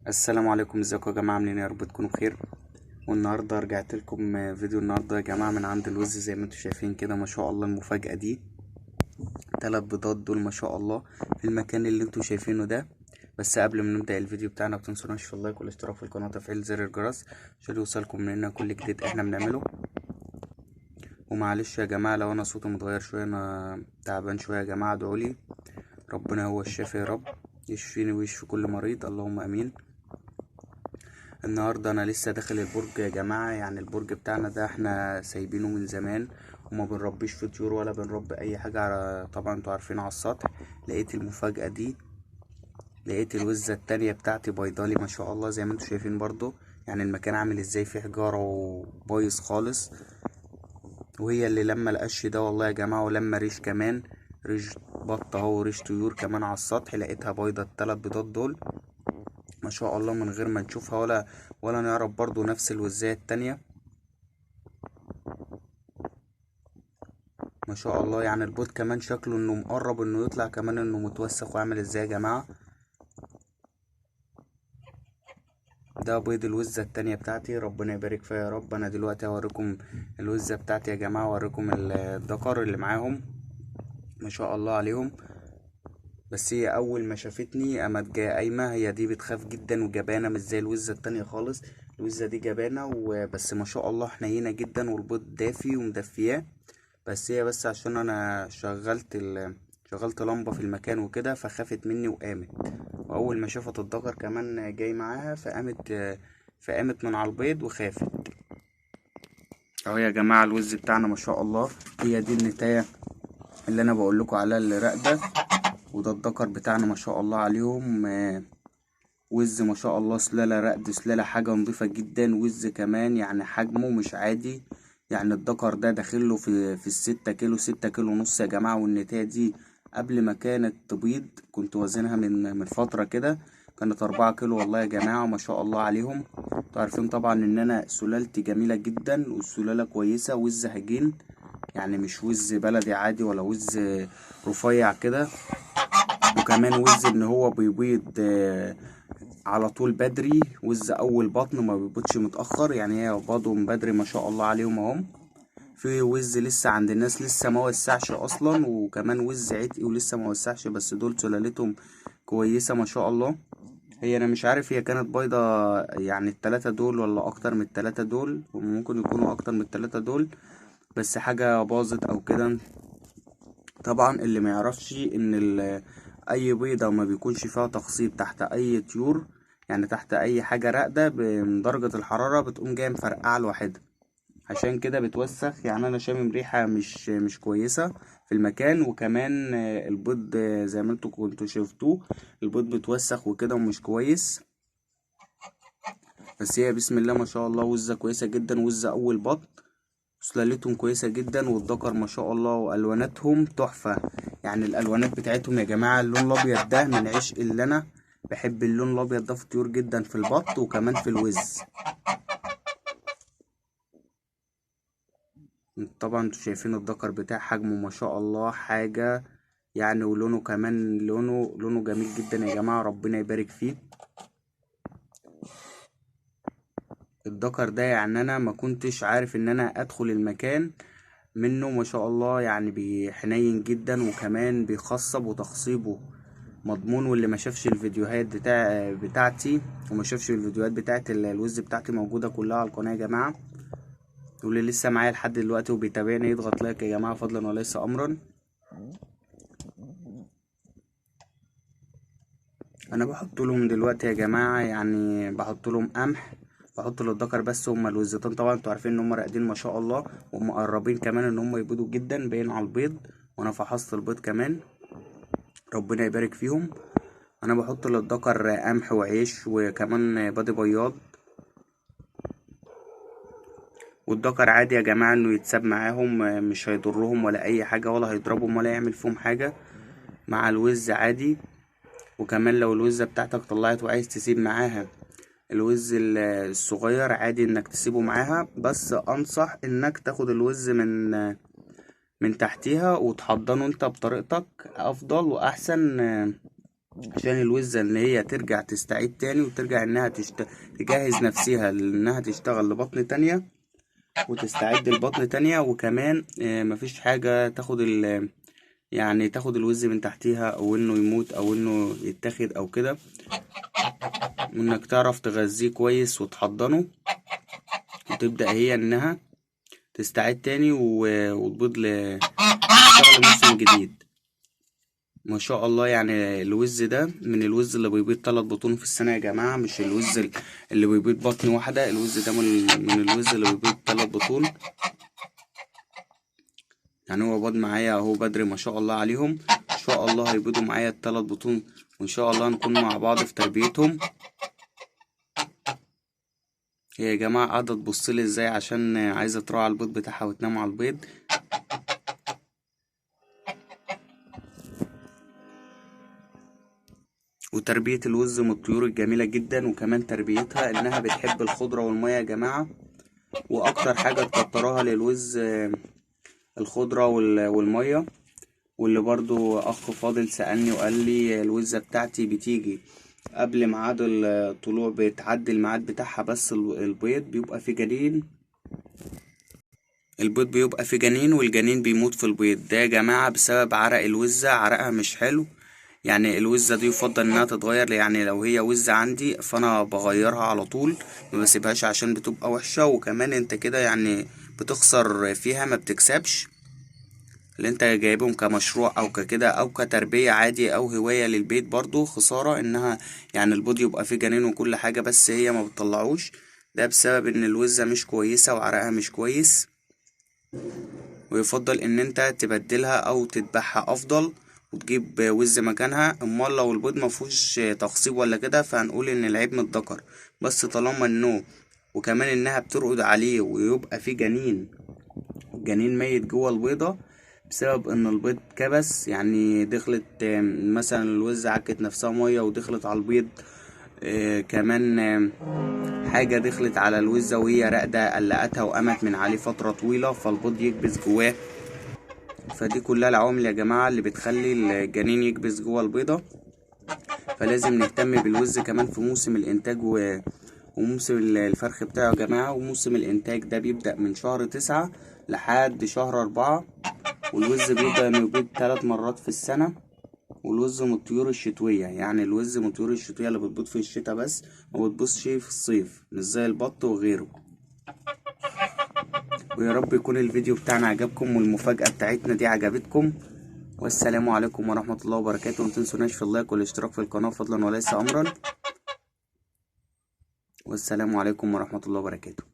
السلام عليكم، ازيكم يا جماعة؟ عاملين ايه؟ يا رب تكونوا بخير. والنهارده رجعت لكم فيديو النهارده يا جماعة من عند الوز، زي ما انتم شايفين كده ما شاء الله. المفاجاة دي 3 بيضات دول ما شاء الله في المكان اللي انتم شايفينه ده. بس قبل ما نبدا الفيديو بتاعنا ما تنسوناش في اللايك والاشتراك في القناة وتفعيل زر الجرس عشان يوصلكم مننا كل جديد احنا بنعمله. ومعلش يا جماعة لو انا صوتي متغير شوية، انا تعبان شوية يا جماعة، ادعولي ربنا هو الشافي يا رب يشفيني ويشفي كل مريض، اللهم امين. النهارده انا لسه داخل البرج يا جماعة، يعني البرج بتاعنا ده احنا سايبينه من زمان وما بنربيش في طيور ولا بنربي اي حاجة، طبعا انتوا عارفين. على السطح لقيت المفاجاة دي، لقيت الوزه التانية بتاعتي بيضالي ما شاء الله، زي ما انتوا شايفين برضو. يعني المكان عامل ازاي، فيه حجارة وبايظ خالص، وهي اللي لما القش ده والله يا جماعة، ولما ريش كمان، ريش بط اهو وريش طيور كمان على السطح، لقيتها بيضة التلات بيضات دول ما شاء الله من غير ما نشوفها ولا نعرف برضو. نفس الوزاية التانية ما شاء الله، يعني البيض كمان شكله انه مقرب انه يطلع، كمان انه متوسخ وعامل ازاي يا جماعة. ده بيض الوزة التانية بتاعتي، ربنا يبارك فيها يا رب. انا دلوقتي هوريكم الوزة بتاعتي يا جماعة، وأوريكم الذكر اللي معاهم ما شاء الله عليهم. بس هي اول ما شافتني قامت جاية قايمة، هي دي بتخاف جدا وجبانه، مش زي الوزه التانية خالص. الوزه دي جبانه وبس ما شاء الله حنينه جدا، والبيض دافي ومدفياه. بس هي بس عشان انا شغلت لمبة في المكان وكده، فخافت مني وقامت. واول ما شافت الذكر كمان جاي معاها فقامت من على البيض وخافت. اهو يا جماعة الوز بتاعنا ما شاء الله، هي دي النتايه اللي انا بقول لكم عليها اللي راقده، وده الذكر بتاعنا ما شاء الله عليهم. وز ما شاء الله سلالة رقد، سلالة حاجة نظيفة جدا. وز كمان يعني حجمه مش عادي، يعني الذكر ده داخله في الستة كيلو، 6 كيلو ونص يا جماعة. والنتاية دي قبل ما كانت تبيض كنت وزنها من فترة كده، كانت 4 كيلو والله يا جماعة ما شاء الله عليهم. انتوا عارفين طبعا ان انا سلالتي جميلة جدا والسلالة كويسة، وز هجين يعني مش وز بلدي عادي ولا وز رفيع كده، وكمان وز ان هو بيبيض على طول بدري، وز اول بطن ما بيبيضش متاخر، يعني هي بيضهم بدري ما شاء الله عليهم اهم. في وز لسه عند الناس لسه ما وسعش اصلا، وكمان وز عتقي ولسه ما وسعش، بس دول سلالتهم كويسة ما شاء الله. هي انا مش عارف هي كانت بيضة يعني التلاتة دول ولا اكتر من التلاتة دول، وممكن يكونوا اكتر من التلاتة دول، بس حاجة باظت او كده. طبعا اللي ما يعرفش ان اي بيضة ما بيكونش فيها تخصيب تحت اي طيور، يعني تحت اي حاجة راقده من درجه الحرارة بتقوم جاية مفرقعه لوحدها، عشان كده بتوسخ. يعني انا شامم ريحه مش كويسة في المكان، وكمان البيض زي ما انتوا كنتوا شفتوه البيض بتوسخ وكده ومش كويس. بس هي بسم الله ما شاء الله وزه كويسة جدا، وزه اول بط، سلالتهم كويسة جدا، والذكر ما شاء الله والواناتهم تحفة. يعني الالوانات بتاعتهم يا جماعة، اللون الابيض ده من عشق اللي انا بحب اللون الابيض ده في الطيور جدا، في البط وكمان في الوز. طبعا انتوا شايفين الذكر بتاع حجمه ما شاء الله حاجة يعني، ولونه كمان لونه جميل جدا يا جماعة، ربنا يبارك فيه. الذكر ده يعني انا ما كنتش عارف ان انا ادخل المكان منه ما شاء الله، يعني بيحنين جدا وكمان بيخصب وتخصيبه مضمون. واللي ما شافش الفيديوهات بتاعتي وما شافش الفيديوهات بتاعت الوز بتاعتي موجودة كلها على القناة يا جماعة، واللي لسه معايا لحد دلوقتي وبيتابعني يضغط لايك يا جماعة فضلا وليس امرا. انا بحط لهم دلوقتي يا جماعة، يعني بحط لهم قمح، بحط للذكر بس. هما الوزتين طبعا انتوا عارفين ان هما راقدين ما شاء الله، ومقربين كمان ان هما يبيضوا جدا، باين على البيض، وانا فحصت البيض كمان، ربنا يبارك فيهم. انا بحط للذكر قمح وعيش وكمان بادي بياض، والذكر عادي يا جماعة انه يتساب معاهم، مش هيضرهم ولا اي حاجة، ولا هيضربهم ولا يعمل فيهم حاجة مع الوز عادي. وكمان لو الوزه بتاعتك طلعت وعايز تسيب معاها الوز الصغير عادي انك تسيبه معاها، بس انصح انك تاخد الوز من تحتيها وتحضنه انت بطريقتك افضل واحسن، عشان الوزة ان هي ترجع تستعيد تاني، وترجع انها تجهز نفسها انها تشتغل لبطن تانية وتستعد لبطن تانية. وكمان مفيش حاجة تاخد يعني تاخد الوز من تحتيها، او انه يموت او انه يتاخد او كده، وانك تعرف تغذيه كويس وتحضنه، وتبدأ هي انها تستعد تاني وتبيض تشتغل موسم جديد. ما شاء الله. يعني الوز ده من الوز اللي بيبيض 3 بطون في السنة يا جماعة، مش الوز اللي بيبيض بطن واحدة. الوز ده من الوز اللي بيبيض 3 بطون. يعني هو بيض معايا اهو بدري ما شاء الله عليهم، ان شاء الله هيبيضوا معايا ال3 بطون، وان شاء الله نكون مع بعض في تربيتهم. هي يا جماعة قاعدة تبصلي ازاي عشان عايزة تروح على البيض بتاعها وتنام على البيض. وتربية الوز من الطيور الجميلة جدا، وكمان تربيتها انها بتحب الخضرة والمية يا جماعة. واكتر حاجة تكترها للوز الخضرة والمية. واللي برضو اخ فاضل سألني وقال لي الوزة بتاعتي بتيجي قبل ميعاد الطلوع، بتعدي الميعاد بتاعها، بس البيض بيبقى في جنين، البيض بيبقى في جنين والجنين بيموت في البيض ده يا جماعة بسبب عرق الوزة، عرقها مش حلو. يعني الوزة دي يفضل انها تتغير، يعني لو هي وزة عندي فانا بغيرها على طول، ما بسيبهاش عشان بتبقى وحشة. وكمان انت كده يعني بتخسر فيها، ما بتكسبش. اللي انت جايبهم كمشروع او ككده او كتربية عادي او هواية للبيت، برضو خسارة انها يعني البيض يبقى فيه جنين وكل حاجة بس هي ما بتطلعوش. ده بسبب ان الوزة مش كويسة وعرقها مش كويس، ويفضل ان انت تبدلها او تذبحها افضل وتجيب وز مكانها. امال لو البيض ما فيهوش تخصيب ولا كده فهنقول ان العيب من الذكر، بس طالما انه وكمان انها بترقد عليه ويبقى فيه جنين، الجنين ميت جوه البيضة بسبب ان البيض كبس، يعني دخلت مثلا الوزة عكت نفسها مية ودخلت على البيض، كمان، حاجة دخلت على الوزة وهي راقدة قلقتها وقامت من عليه فترة طويلة فالبيض يكبس جواه. فدي كلها العوامل يا جماعة اللي بتخلي الجنين يكبس جوه البيضة. فلازم نهتم بالوز كمان في موسم الانتاج وموسم الفرخ بتاعه يا جماعة. وموسم الانتاج ده بيبدأ من شهر 9 لحد شهر 4، والوز بيبدأ انه يبيض 3 مرات في السنة. والوز من الطيور الشتوية، يعني الوز من الطيور الشتوية اللي بتبيض في الشتاء بس، ما بتبيضش في الصيف، مش زي البط وغيره. ويا رب يكون الفيديو بتاعنا عجبكم والمفاجأة بتاعتنا دي عجبتكم. والسلام عليكم ورحمة الله وبركاته. وما تنسوناش في اللايك والاشتراك في القناة فضلا وليس أمرا. والسلام عليكم ورحمة الله وبركاته.